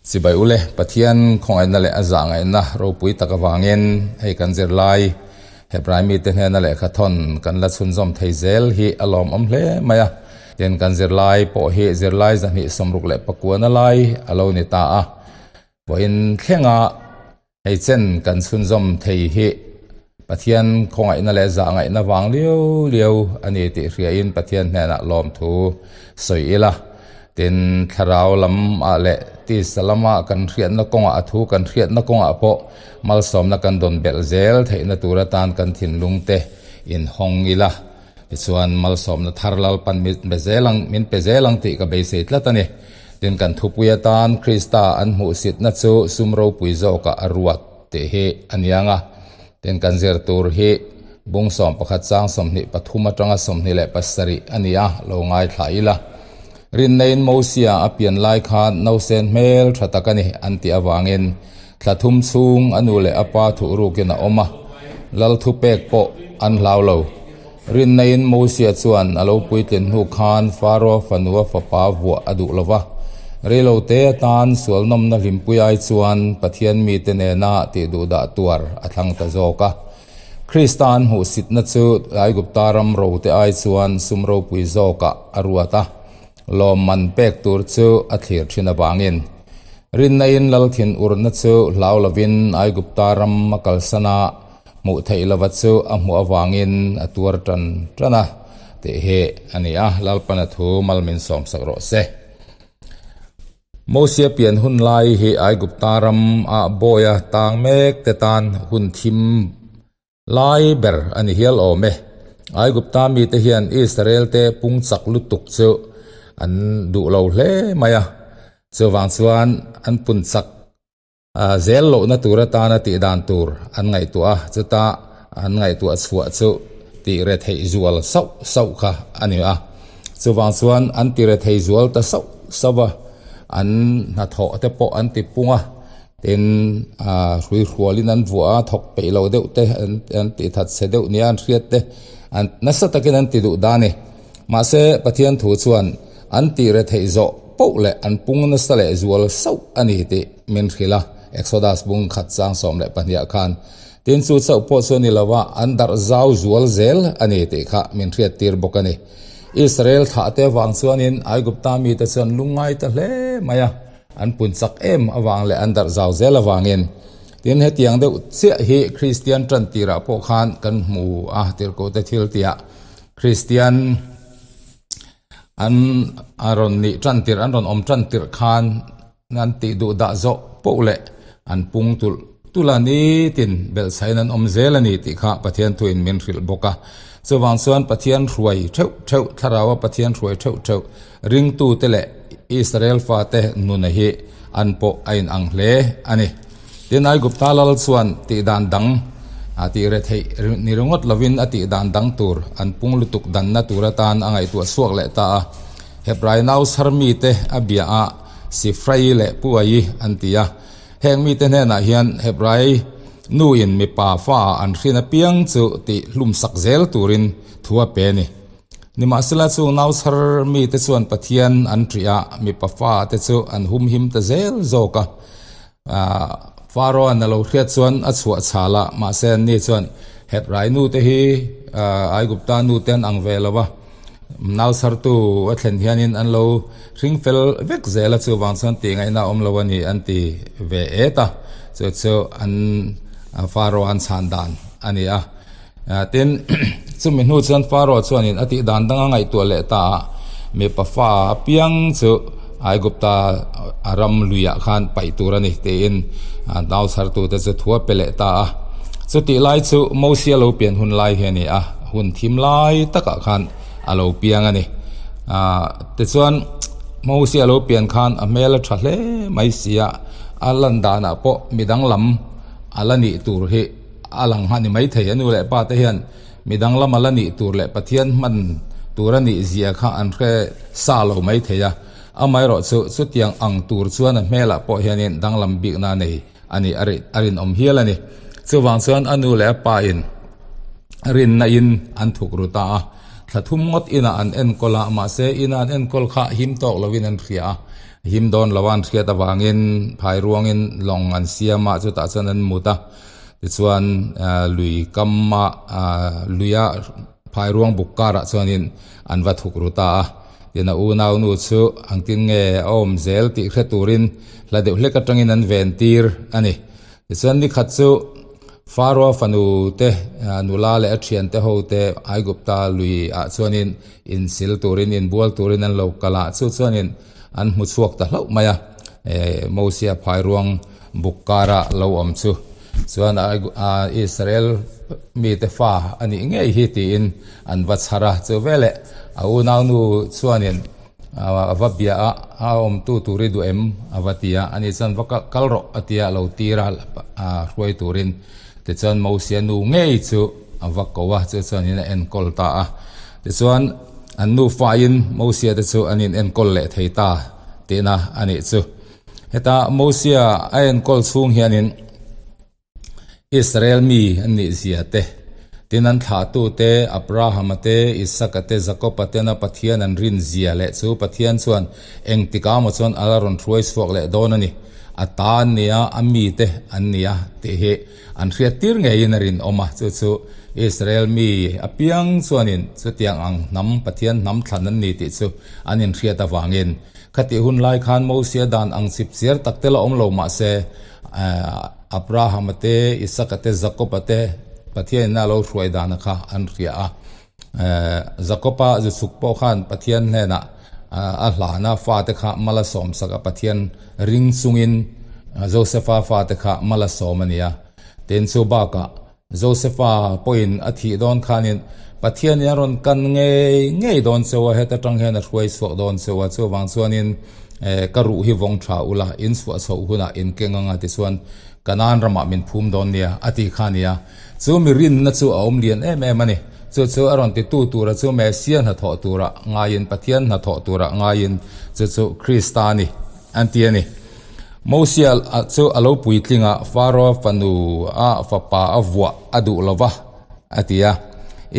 Chibai ule, Pathian khawngaihna leh a zahngaihna ropui tak avangin hei kan zirlai Hebrai mite hnena lehkha thawn kan la chhunzawm thei zel hi a lawmawm hle mai a. Tin, kan zirlai pawh hi zirlai 269 lai a lo ni ta a. Vawiin thlenga hei chen kan chhunzawm thei hi Pathian khawngaihna leh zahngaihna vang liau liau a ni tih hriain Pathian hnenah lawmthu sawi ila. Tin, thlarau lamah leh tisa lama kan hriatna kawngah a thu kan hriatna kawngah pawh malsawmna kan dawn belh zel theihna tur atan kan thinlung te inhawng ila. Tichuan, malsawmna thar Lalpan min pe zel ang, min pe zel ang tih ka beisei tlat a ni. Tin, kan thupui atan Krista an hmuhsitna chu sum ropui zawkah a ruat tih hi a niang a. Tin, kan zir tur hi bung 11 chang 23 atanga 27 a ni a, lo ngaithla ila. Rinneiin Mosia a pian lai khan nausen hmel tha tak a ni an tih avangin thla thum chhung a nu leh a pa thuh rukin a awm a, lal thupek pawh an hlau lo. Rinneiin Mosia chuan a lo puitlin hnu khan Faro fanua fapa vuah a duh lo va, reilote atan sualnawmna hlimpui ai chuan Pathian mite nena tihduhdah tuar a thlang ta zawk a. Krista an hmuhsitna chu Aigupta ram rote ai chuan sum ropui zawkah a ruat a, lawmman pek tur chu a thlir thin avangin. Rinna-in Lalthin urna chu hlau lovin Aigupta ram a kalsan a, hmuh theih lova chu a hmuh avangin a tuar tan tan a tih hi a ni a, Lalpana thu mal min sawmsak rawh se. Mosia pian hun lai hi Aigupta ram ah bawia tang mek te tan hun thim lai ber a ni hial awm e. Aigupta mite hian Israel te pung chak lutuk chu an duh lo hle mai a, chuvang chuan an pun chak Zel lohna tur atana tih dan tur an ngaihtuah a, chuta an ngaihtuah chhuah chu tih rethei zual sauh sauh kha a ni a. Chuvang chuan an ti rethei zual ta sauh sauh a, an hnathawh te pawh an ti pung a, tin hrui hrualin an vuah a, thawk peih lo deuh te an tih that chhe deuh nia an hriat te an nasa takin an ti duh dan a ni. Mahse Pathian thu chuan an tih retheih zawh poh leh an pung nasa leh zual sauh a ni tih min hrilh a, Exodus bung khat chang 12 ah khan. Tin chu chauh pawh chu a ni lo a, an darh zau zual zel a ni tih kha min hriat tir bawk a ni. Israel thlah te avang chuanin Aigupta mite chuan lungngai ta hle mai a, an pun chak em avang leh an darh zau zel avangin. Tin hetiang deuh chiah hi Kristian tan tirah pawh khan kan hmu a, tirhkohte thil tiah Kristian An a rawn nih tan tirh, an rawn awm tan tirh khan an tih duh dah zawh poh leh an pung tulh tulh a, nitin belhchhain an awm zel a ni tih kha Pathian thuin min hrilh bawk a. Chuvang chuan Pathian hruai theuh theuh, Thlaraua Pathian hruai theuh theuh ringtute leh Israel fate nuna hi an pawh a inang hle a ni. Tin, Aigupta lal chuan tih dan dang a tih reh theih ni ringawt lovin a tih dan dang tur an pung lutuk danna tur atan a ngaihtuah chhuak leh ta a. Hebrai nau chhar mite a bia a, Sifrai leh Puai an ti a. Heng mite hnenah hian Hebrai nuin mipa fa an hrin apiang chu tih hlumsak zel turin thu a pe a ni. Nimahsela chu nau chhar mite chuan Pathian an ṭih a, mipa fa te chu an humhim ta zel zawk a. Pharaoh-a'n a lo hriat chuan a chhuah chhal a, mahse anni chuan Hebrai nute hi Aigupta nute an ang ve lo va, nau chhartu a thlen hianin an lo hring fel vek zel a, chuvang chuan tih ngaihna a awm lo a ni an ti ve et a, chu chu an Pharaoh-a'n chhan dan a ni a. Tin, chumi hnu chuan Pharaoh chuanin a tih dan dang a ngaihtuah leh ta a, mipa fa apiang chu Aigupta ram luiah khan paih tur a ni tiin nau chhartute chu thu a pe leh ta a. Chutih lai chu Mosia lo pian hun lai hi a ni a, hun thim lai takah khan a lo piang a ni. Tichuan, Mosia lo pian khan a hmel a tha hle mai si a, a lan danah pawh midang lam a la nih tur hi A lang hman ni maithei a nu leh pa te hian midang lama la nih tur leh Pathian hman tur a nih zia kha an hre sa lo maithei a, amaherawh chu chutiang ang tur chuan a hmelah pawh hianin danglam bikna a nei a nih a rinawm hial a ni. Chuvang chuan a nu leh a pa in rinna in an thuk ru ta a, thla thum ngawt inah an enkawl a, mahse ina an enkawl kha him tawk lovin an hria a. Him dawn lo a an hriat avangin phai ruangin lawng an siam a, chutah chuan an mut a. Tichuan lui kama luia phai ruang buk karah chuanin an va thuk ru ta a. Tin a unau nu chu engtin nge a awm zel tih hre turin hla deuh hlek atangin an ven tir a ni. Tichuan nikhat chu Faro fanu te nula leh a thiante ho te Aigupta lui ah chuanin insil turin inbual turin an lo kal a, chu chuanin an hmu chhuak ta hlauh mai a, Mosia phairuang buk kara lo awm chu chuan Israel mite fa a nih ngei hi tiin an va chhar a, chu veleh a unaunu chuanin A va bia a, a awmtu tur i duh em? A va ti a, ani chuan va kal rawh a ti a, lo tir a hruai turin. Tichuan Mosia nu ngei chu a va ko a, chu chuanin a enkawl ta a. Tichuan an nufain Mosia te chu an in enkawl leh thei ta tihna a nih chu. Heta Mosia a enkawl chhung hianin Israel mi an nih zia te, tin an thlahtute Abrahama te, Isaka te, Jakoba tena Pathian an rin zia leh chu Pathian chuan engtikah maw chuan a la rawn hruai chhuak leh dawn a ni, a ta an ni a, a mite an ni a tih hi an hriat tir ngeiin a rinawm a, chu chu Israel mi apiang chuanin chutiang ang hnam, Pathian hnam thlan an ni tih chu an inhriat avangin Khatih hun lai khan Mosia dan ang chip chiar tak te la awm lo mah se, Abrahama te, Isaka te, Jakoba te Pathianin a lo hruai dana kha an hria a. Jakoba zu chhuk pawh khan Pathian hnenah a hlana fate kha mal a sawm sak a, Pathian ring chungin Josefa fate kha mal a sawm a nia. Tin chu bakah Josefa pawhin a thih dawn khanin Pathianin a rawn kan ngei ngei dawn cheu a, heta tang hian a hruai chhuak dawn cheu a, chuvang chuanin ka ruh hi vawng tha ula, in chhuah chhoh hunah in keng anga tichuan Kanaan ramah min phum dawn nia a ti kha nia. Chu mi rinna chu a awm lian em em a ni. Chu chu a rawn titu tura chu Messia hnathawh tura ngaiin, Pathian hnathawh tura ngaiin chu chu Krista a ni an ti a ni. Mosia chu a lo puitling a, Faro fanu a fapa a vuah a duh lo va, a ti a.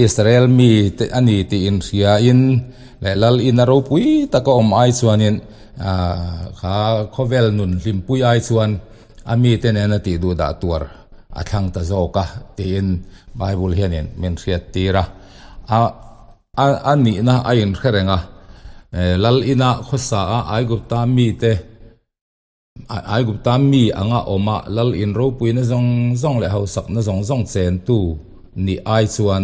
Israel mi te a ni tih inhriain leh lal ina ropui taka awm ai chuanin kha khawvel nun hlimpui ai chuan a mite nena tih duh dah tuar a thlang ta zawk a tiin Bible hianin min hriattir a. A nihna a inhre reng a, lal ina khawsa a Aigupta mite Aigupta mi anga awm a, lal in ropuina zawng zawng leh hausakna zawng zawng chentu nih ai chuan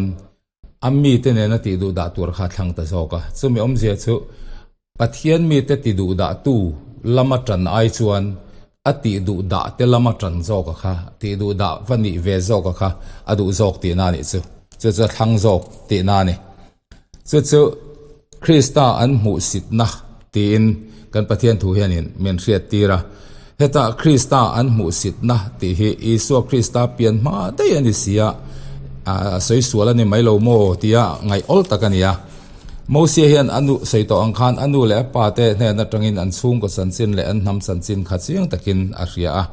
a mite nena tih duh dah tur kha a thlang ta zawk a. Chumi awmzia chu Pathian mite ti duh dahtu lama tan ai chuan a tih duh dah te lama tan zawk a kha, tih duh dah va nih ve zawk a kha a duh zawk tihna a nih chu. Chu chu a thlang zawk tihna a ni. Chu chu Krista an hmuhsitna tiin kan Pathian thu hianin min hriattir a. Heta Krista an hmuhsitna tih hi Isua Krista pian hma daih a ni si a, a sawi sual a ni mai lo maw tia ngaih awl tak a ni a. Mosia hian a nu sawi tawh ang khan a nu leh a pa te hnen atangin an chhungkaw chanchin leh an hnam chanchin kha chiang takin a hria a,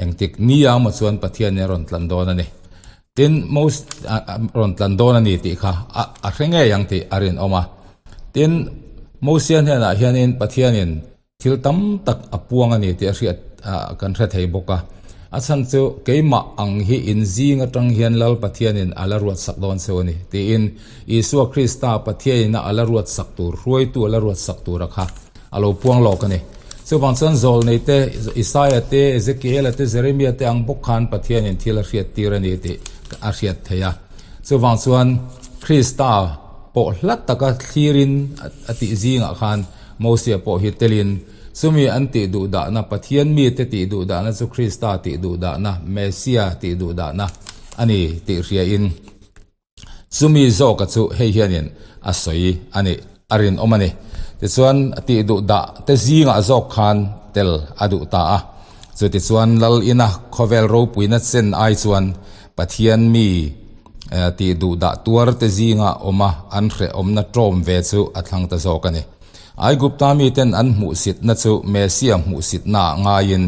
engtik ni ang maw chuan Pathianin a rawn tlan dawn a ni. Tin, Mos a rawn tlan dawn a ni tih kha a hre ngei ang tih a rinawm a. Tin, Mosia hnenah hianin Pathianin Thil tam tak a puang a ni tih a hriat kan hre thei bawk a. A chhan chu keimah ang hi in zing atang hian Lal Pathianin a la ruat sak dawn cheu a ni tiin Isua Krista Pathianina a la ruat sak tur, hruaitu a la ruat sak tura kha a lo puang lawk a ni. Chuvang chuan Zawlnei te, Isaia te, Ezekiela te, Jeremia te ang bawk khan Pathianin thil a hriat tir a ni tih a hriat theih a. Chuvang chuan Krista pawh hla taka thlirin a tih zingah khan Mosia pawh hi telin, chumi an tih duhdahna, Pathian mite tih duhdahna chu Krista tih duhdahna, Messia tih duhdahna a ni tih hriain, chumi zawka chu hei hianin a sawi a nih a rinawm a ni. Tichuan, tih duhdah te zingah zawk khan tel a duh ta a. Chutichuan, Lal ina khawvel ropuina chen ai chuan Pathian mi tih duhdah tuar te zinga awma an hrehawmna ṭawm ve chu a thlang ta zawk a ni. Aigupta miten an hmuhsitna chu Messia hmuhsitnaah ngaiin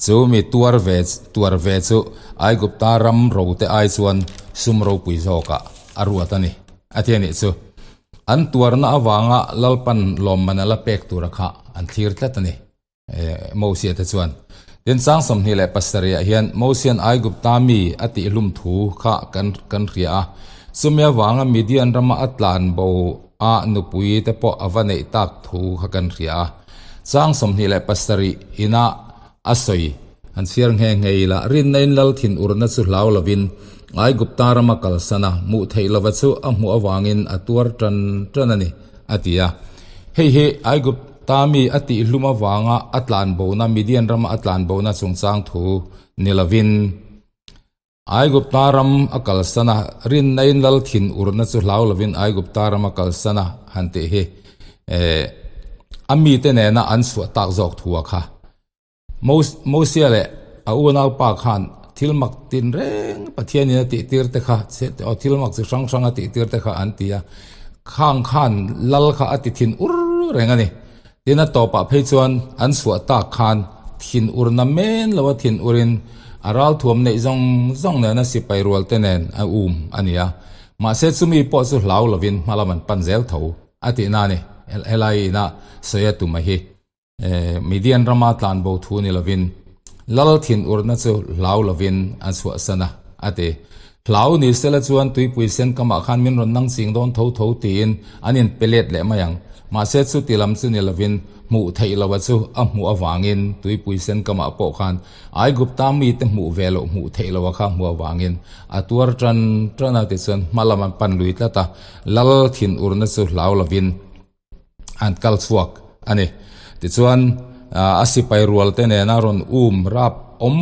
chu mi tuar ve tuar ve chu Aigupta ram rote ai chuan sum ropui zawkah a ruat a ni a ti a nih chu. An tuarna avanga Lalpan lawmman a la pek tura kha an thlir tlat a ni. Mosia te chuan. Tin, chang 27 ah hian Mosian Aigupta mi a tihhlum thu kha kan kan hria a. Chumi avanga Midian rama a tlan bo a nupui te pawh a va neih tak thu kha kan hria a. Chang 27 inah a sawi han chhiar nghe nghe ila, rinna in lal thin urna chu hlau lovin Aigupta rama kalsan a, hmuh theih lova chu a hmuh avangin a tuar tan tan a ni, a ti a. Hei hi Aigupta mi a tihhlum avanga a tlanbona, Midian rama a tlanbona chungchang thu ni lovin, Aigupta ram a kalsan a, rinna in lal thin urna chu hlau lovin Aigupta ram a kalsan a han tih hi a mite nena an chhuah tak zawk thu a kha. Mosia leh a unaupa khan thil mak tinreng Pathianin a tihtir te kha, thil mak chi hrang hrang a tihtir te kha an ti a, khang khan lal kha a ti thin ur reng a ni. Tin a tawpah phei chuan an chhuah tak khan thin urna men lo a thin urin a ralthuam neih zawng zawng nena sipai rual te nen a um a ni a. Mahse chumi pawh chu hlau lovin hmalam an pan zel tho a tihna a ni. Helai ina sawi a tum a hi. Midian rama tlanbo thu ni lovin Lal thin urna chu hlau lovin a chhuahsan a, a ti. Hlau ni sela chuan tuipui sen kamah khan min rawn nang ching dawn tho tho tiin an inpe let leh mai ang. Mahse chuti lam chu ni lovin hmuh theih loha chu a hmuh avangin tuipui sen kamah pawh khan Aigupta mite hmuh ve loh hmuh theih loha kha hmuh avangin a tuar tan tan a tichuan hma lam an pan lui tlat a, Lal thin urna chu hlau lovin an kal chhuak a ni. Tichuan a sipai rual te nena rawn um rap awm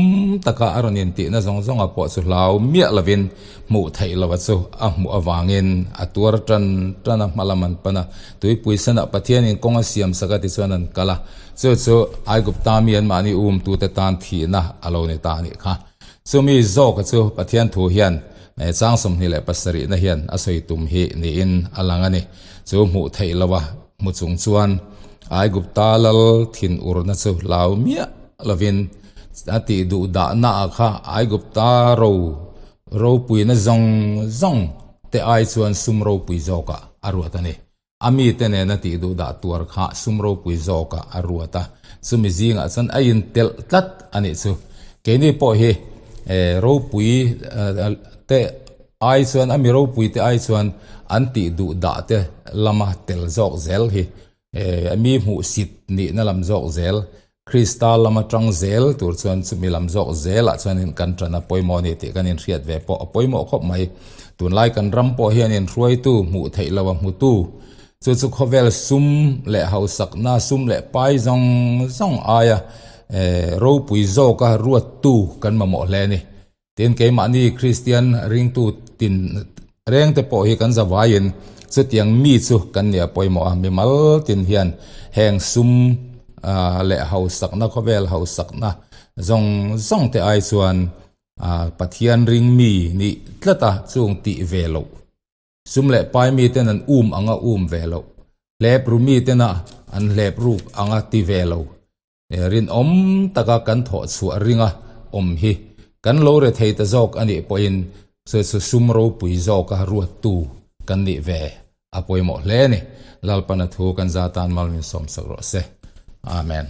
taka a rawn intihna zawng zawnga pawh chu hlau miah lovin hmuh theih lova chu a hmuh avangin a tuar tan tan a, hma lam an pan a. Tuipui senah Pathianin kawng a siam sak a tichuan an kal a, chu chu Aigupta mi anmahni umtute tan thihna a lo ni ta a nih kha. Chumi zawka chu Pathian thu hian chang 27 na hian a sawi tum hi niin a lang a ni. Chu hmuh theih lo a hmu chung chuan Aigupta lal thin urna chu hlau miah lovin a tih duh dahna ah kha Aigupta ro ropuina zawng zawng te ai chuan sum ropui zawkah a ruat a ni. A mite nena tih duh dah tuar kha sum ropui zawkah a ruat a, chumi zingah chuan a intelh tlat a nih chu. Keini pawh hi ropui te Ai chuan a mi ropui te ai chuan an tih duh dah te lama tel zawk zel hi a mi hmuh sit nihna lam zawk zel, Krista lama tang zel tur chuan chumi lam zawk zelah chuanin kan tan a pawimawh a ni tih kan inhriat ve pawh a pawimawh khawp mai. Tunlai kan ram pawh hianin hruaitu hmuh theih loh a hmutu chu chu khawvel sum leh hausakna, sum leh pai zawng zawng aia ropui zawka ruattu kan mamawh hle a ni. Tin, keimahni Kristian ringtu tin rengte pawh hi kan zavaiin chutiang mi chu kan nia pawimawh a, mimal tin hian heng sum leh hausakna, khawvel hausakna zawng zawng te ai chuan Pathian ring mi nih tlat a chung tih ve loh. Sum leh pai miten an um anga um ve loh, hlep ru mitena an hlep ruk anga ti ve lo. Rinawm taka kan thawh chhuah ringa awm hi kan lo re thei ta zawk a nih pawhin chu chu sum ropui zawka ruattu kan nih ve a pawimawh hle a ni. Lalpana thu kan za tan mal min sawmsak rawh se. Amen.